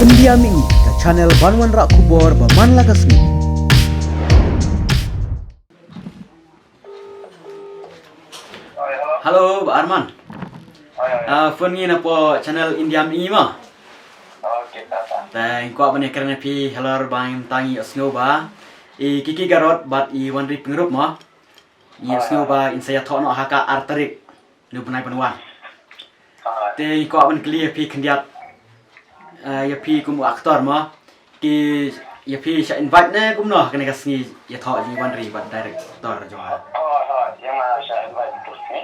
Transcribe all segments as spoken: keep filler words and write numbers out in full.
India Mini, ka channel ban wanrah khubor ba man la ka sngi. Hello, Bah Arman. Ah, phone ngi na po channel India Mini ma. Te ngi kwah ban ïakren ïa phi halor ba ngim tang ïohsngew ba i Kiki Garod bad i Wanri Pyngrope ma. Ngi ïohsngew ba in sa ïathoh noh ha ka ar tarik. Ngi bnai ban wan. Te ngi kwah ban kylli ïa phi khyndiat, eh, ïa phi kum u actor ma. Ki ïa phi sha invite ne kumno kane ka sngi ïathoh jong i Wanri bad director jong nga. Hooid, hooid, ïa nga sha invite tu sngi.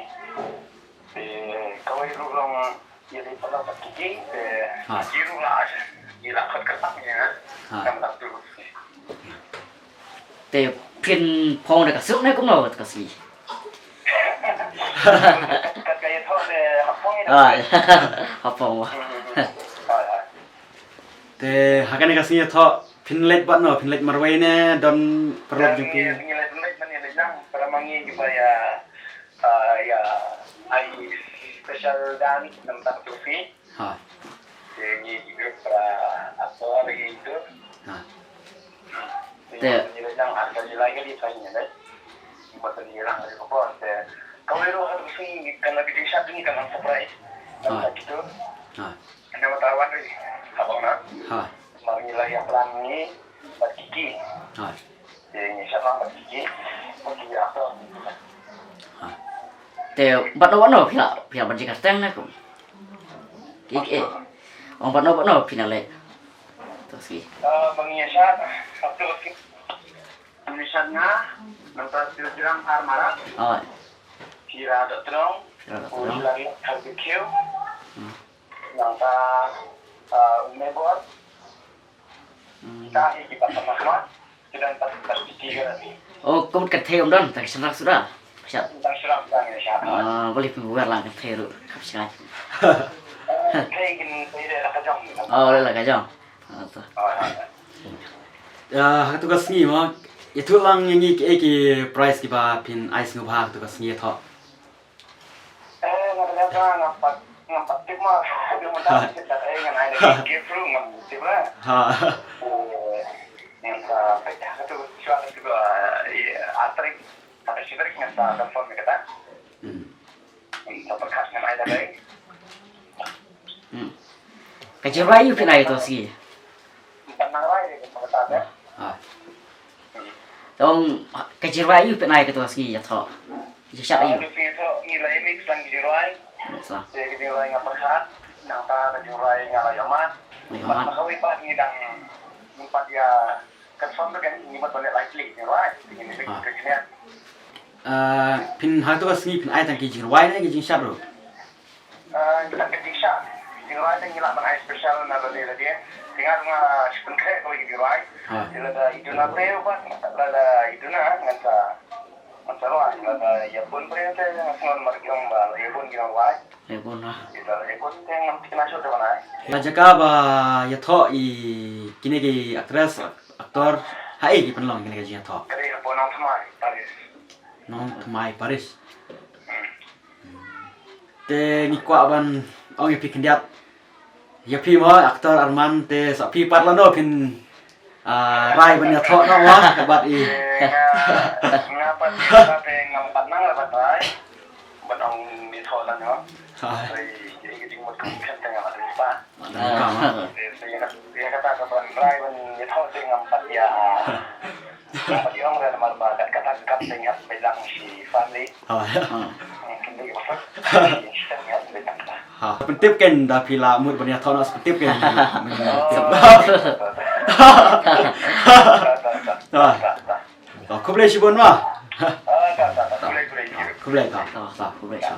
Te kawei ruh long ïa dei palat bad Kiki, te Kiki ruh la, ïa la khot kyrpang ïa nga. Namar tu. Te phin phong da ka suk ne kumno ka sngi. Kat ka ïathoh te ha phong ïa. Ah, ha phong. Hooid, hooid. Te ha kane ka sngi ïathoh phin leit bad no, phin leit marwei ne don paralok jong phi? Ngi leit, leit, leit, leit lang para ma ngi kiba ïa, ah, ïa ai special dance namar tu phi. Ha. Te ngi ki group para actor ngi tu. Ha. Te ngi leit lang, actor ngi lai ka li pa ngi leit. Ngi pat ngi lang ka por te kawei ruh ha tu phi kan la ki ding shat ngi kan lang surprise. Namar tu. Ha. Namar ta Wanri. Habang na. Ha. Mar ngi la ïa plan ngi bad Kiki. Ha. Te ngi shah lang bad Kiki. Bad Kiki actor. Ha. Te bad no bad no phi la, phi la ban jingkyrteng ne kum. Ki ki. Ong bad no bad no phi na leh. To ski. Ah, ba ngi shah. Sabtu ski. Ngi shah nga. Nang ta sil jiram ar marak. Oh. Phi ra dok trong. Phi ra dok trong. Phi la ri har bikhiu. Hmm. Nangta, ah, Mebor. Hmm. Ta hi ki pat sama sama. Ki don pat pat ki tiga ni. Oh, kum ka thei um don, ta ki sangrak suda. Shat. Ta sangrak suda ni shat. Ah, boleh pembuat lah ka thei ru. Kap sing ai. Thei kin thei de la ka jong. Oh, la ka jong. Ah, tu. Ah, ah. Ya, ha tu ka sngi mo. Itu lang yang ni ki, ki prize kiba phin ai sngewbha ha tu ka sngi tho. Eh, nga kata nga pat, nga pat tip ma. Dia mudah kita eh ngan ai lagi gift ru ngan tip lah. Ha. Oh, ngan sa pecah tu suara tu, eh, atrik. Atrik sibrik ngan sa confirm kita. Hmm. Ngan sa perkas ngan ai lagi. Hmm. Ka jingrwai aïu phin ai to sngi? Ban nang rai de ka kata de. Ha. Tong ka jingrwai aïu phin ai ka to sngi ïa tho. Ïa shat aïu. Ngi la ïa mix lang ka jingrwai. Sa. Te ka jingrwai nga pyrkhat. Nangta ka jingrwai nga la ïa mat. Ïa mat. Bad kawei pat ngi dang ngi pat ïa confirm tu kan ngi mat ban leh lai klik jingrwai. Ngi mix ka jingrwai. Ah, phin ha to ka sngi phin ai tang ki jingrwai ne ki jingshat ruh. Ah, kita ka jingshat. Jingrwai te ngi lah ban ai special na lade lade. Te nga nga shu pynkhreh kawei ka jingrwai. Ha. Te lada i duna briew bad lada i duna ngan sa, ngan sa rwai. Lada ïa bun briew te nga sngew mar ki ong ba ïa bun ki nang rwai. Ïa bun ha. Ïa bun te ngam thikna shuh te ban ai. La jaka ba ïathoh i kine ki actress, actor, ha ei ki pynlong kine ki jingïathoh? Ka dei hapoh Nongthymmai Parish. Nongthymmai Parish. Hmm. Te ngi kwah ban ong ïa phi khyndiat. Ïa phi mo actor Arman te sa phi pat lano phin, ah, rai ban ïathoh noh mo bad i. Nga, nga pat, nga pat te ngam pat nang la ban rai. Ban ong ïathoh lano. Ha. Rai ïa ka jingmut kum khen te ngam pat rai pa. Mat lano ka mo. Te, te ïa ka, ïa kata ka ban rai ban ïathoh te ngam pat ïa. Ngam pat ïa ong re namar ba kat kata ka kam te ngam pat lang shi family. Ha. Hmm. Ha, pyntip ken da phi la mut ban ïathoh noh pyntip ken. Ha. Oh, khublei shibun ma. Khublei ta. Ta, khublei ta.